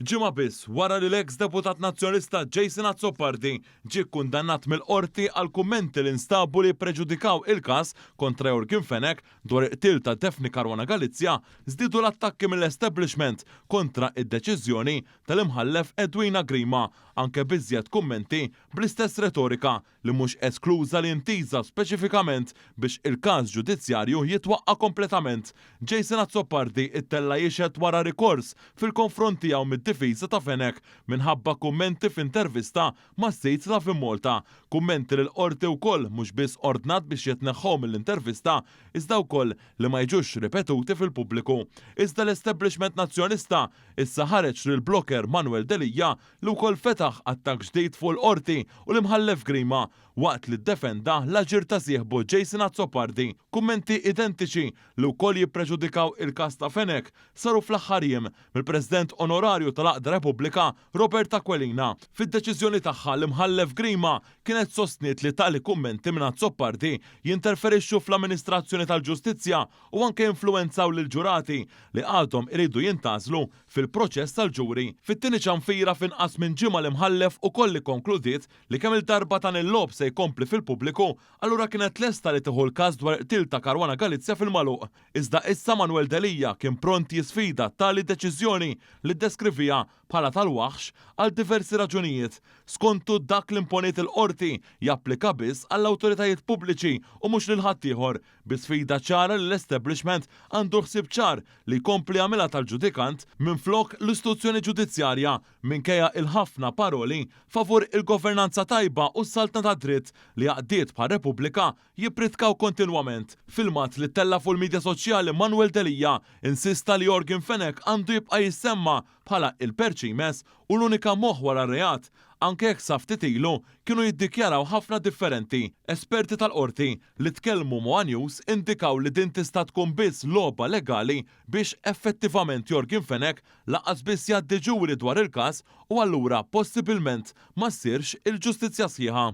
Ġimgħa biss wara li l-eks deputat Nazzjonalista Jason Azzopardi ġie kkundannat mill-Qorti għal kummenti li nstabu li jippreġudikaw il-każ kontra Yorgen Fenech dwar il-qtil ta' Daphne Caruana Galizia, żdiedu l-attakki mill-establishment kontra d-deċiżjoni tal-Imħallef Edwina Grima, anke b'iżjed kummenti bl-istess retorika li mhux eskluża li intiża speċifikament biex il-każ ġudizzjarju jitwaqqa' kompletament. Jason Azzopardi ttella' jixhed wara rikors fil-konfront tiegħu mid-difiża ta' Fenech minħabba kummenti f'intervista mas-sit Lovin Malta, kummenti li l-Qorti wkoll mhux biss ordnat biex jitneħħew mill-intervista iżda wkoll li ma jiġux ripetuti fil-pubbliku. Iżda l-establishment Nazzjonalista issa ħareġ lill-blocker Manuel Delia li wkoll fetaħ attakk ġdid fuq il-Qorti u l-Imħallef Grima waqt li ddefenda l-aġir ta' sieħbu Jason Azzopardi. Kummenti identiċi li wkoll jippreġudikaw il-każ ta' Fenech saru fl-aħħar jiem mill-President Onorarju tal-Għaqda Repubblika Robert Aquilina. Fid-deċiżjoni tagħha l-Imħallef Grima kienet sostniet li tali kummenti minn Azzopardi jinterferixxu fl-amministrazzjoni tal-ġustizzja u anke jinfluwenzaw lill-ġurati li għadhom iridu jintgħażlu fil-proċess tal-ġuri. Fit-tieni ċanfira f'inqas minn ġimgħa l-Imħallef ukoll ikkonkludiet li kemm-il darba dan il-logħob se jkompli fil-pubbliku, allura kienet lesta li tieħu l-każ dwar il-qtil ta' Caruana Galizia fil-magħluq. Iżda issa Manuel Delia kien pront jisfida tali deċiżjoni li ddeskriviha bħala tal-waħx għal diversi raġunijiet. Skontu dak li imponiet il-Qorti japplika biss għall-awtoritajiet pubbliċi u mhux lil ħaddieħor, bi sfida ċara li l-establishment għandu l-ħsieb ċar li jkompli jagħmilha tal-ġudikant minflok l-istituzzjoni ġudizzjarja minkejja il-ħafna paroli favur il-governanza tajba u s-saltna tad-dritt li għaqdiet bħal Repubblika jippritkaw kontinwament. Filmat li ttella' fuq il-midja soċjali Manuel Delia insista li Yorgen Fenech għandu jibqa' jissemma bħala il-perċimes u l-unika moħħ wara r-reat, anke jekk sa ftit ilu kienu jiddikjaraw ħafna differenti. Esperti tal-Qorti li tkellmu ma' one News indikaw li din tista' tkun biss logħba legali biex effettivament Yorgen Fenech lanqas biss jgħaddi ġuri dwar il-każ u allura possibilment ma ssirx il-ġustizzja sħiħa.